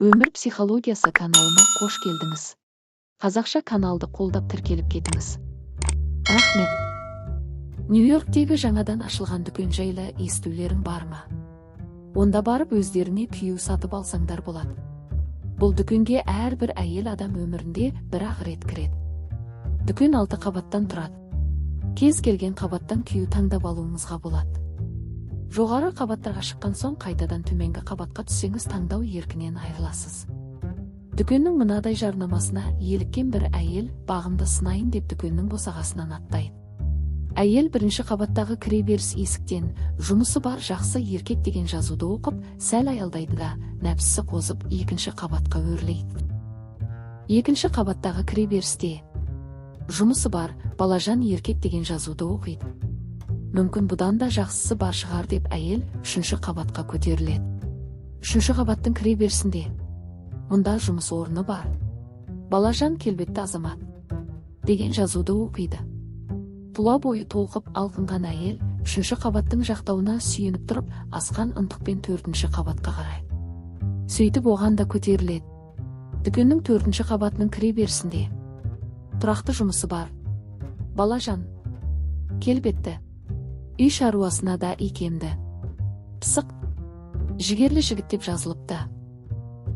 Өмір психологиясы каналыма қош келдіңіз! Қазақша каналды қолдап, тіркеліп кетіңіз. Рахмет! Нью-Йорктегі жаңадан ашылған дүкен жайлы естулерің бар ма? Онда барып, өздеріңе күйеу сатып алсаңдар болады. Бұл дүкенге әрбір әйел адам өмірінде бір-ақ рет кіреді. Дүкен алты қабаттан тұрады. Кез келген қабаттан күйеу таңдап алуыңызға болады. Жоғары қабаттарға шыққан соң, қайтадан төменгі қабатқа түссеңіз, таңдау еркінен айырыласыз. Дүкеннің мынадай жарнамасына еліккен бір әйел бағымды сынайын деп, дүкеннің босағасынан аттайды. Әйел бірінші қабаттағы кіреберіс есіктен «Жұмысы бар жақсы еркек» деген жазуды оқып, сәл аялдайды да, нәпсісі қозып, екінші қабатқа өрлейді. Екінші қабаттағы кіреберісте «Жұмысы бар балажан еркек» деген жазуды оқиды. Мүмкін, бұдан да жақсысы бар шығар деп, әйел үшінші қабатқа көтеріледі. Үшінші қабаттың кіреберісінде «Мұнда жұмыс орны бар, балажан келбетті азамат» деген жазуды оқиды. Тұла бойы толқып алқынған әйел үшінші қабаттың жақтауына сүйеніп тұрып, асқан ынтықпен төртінші қабатқа қарай. Сөйтіп, оған да көтеріледі. Дүкеннің төртінші қабатының кіреберісінде «Тұрақты жұмысы бар, балажан келбетті, үй шаруасына да икемді, пысық, жігерлі жігіт» деп жазылыпты.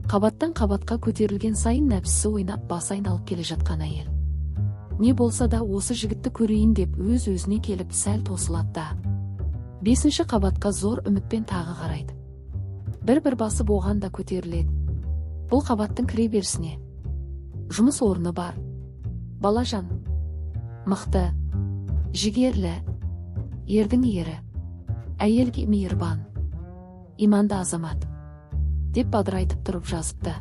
Қабаттан қабатқа көтерілген сайын нәпсісі ойнап, басы айналып келе жатқан әйел не болса да осы жігітті көрейін деп, өз өзіне келіп, сәл тосылады да, бесінші қабатқа зор үмітпен тағы қарайды. бір бір басып, оған да көтеріледі. Бұл қабаттың кіреберісіне «Жұмыс орны бар, балажан, мықты, жігерлі, ердің ері, әйелге мейірбан, иманды азамат» деп бадырайтып тұрып жазыпты.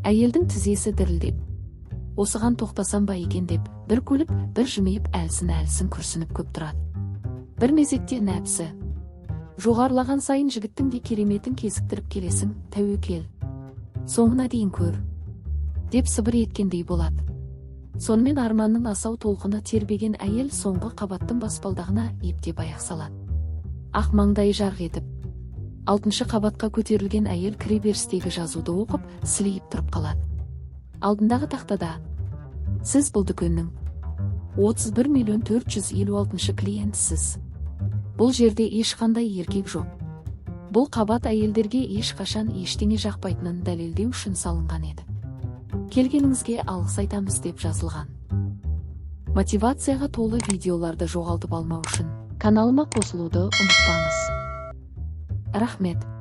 Әйелдің тізесі дірілдеп, осыған тоқтасам ба екен деп, бір күліп, бір жымиып, әлсін әлсін күрсініп көп тұрады. Бір мезетте нәпсі жоғарылаған сайын жігіттің де кереметін кезіктіріп келесің, тәуекел, соңына дейін көр деп сыбыр еткендей болады. Сонымен, арманның асау толқыны тербеген әйел соңғы қабаттың баспалдағына ептеп аяқ салады. Ақ маңдайы жарқ етіп, алтыншы қабатқа көтерілген әйел кіреберістегі жазуды оқып, сілейіп тұрып қалады. Алдындағы тақтада «Сіз бұл дүкеннің 31 миллион 456 клиентісіз. Бұл жерде ешқандай еркек жоқ. Бұл қабат әйелдерге ешқашан ештеңе жақпайтынын дәлелдеу үшін салынған еді. Келгеніңізге алғыс айтамыз» деп жазылған. Мотивацияға толы видеоларды жоғалтып алмау үшін каналыма қосылуды ұмытпаңыз. Рахмет!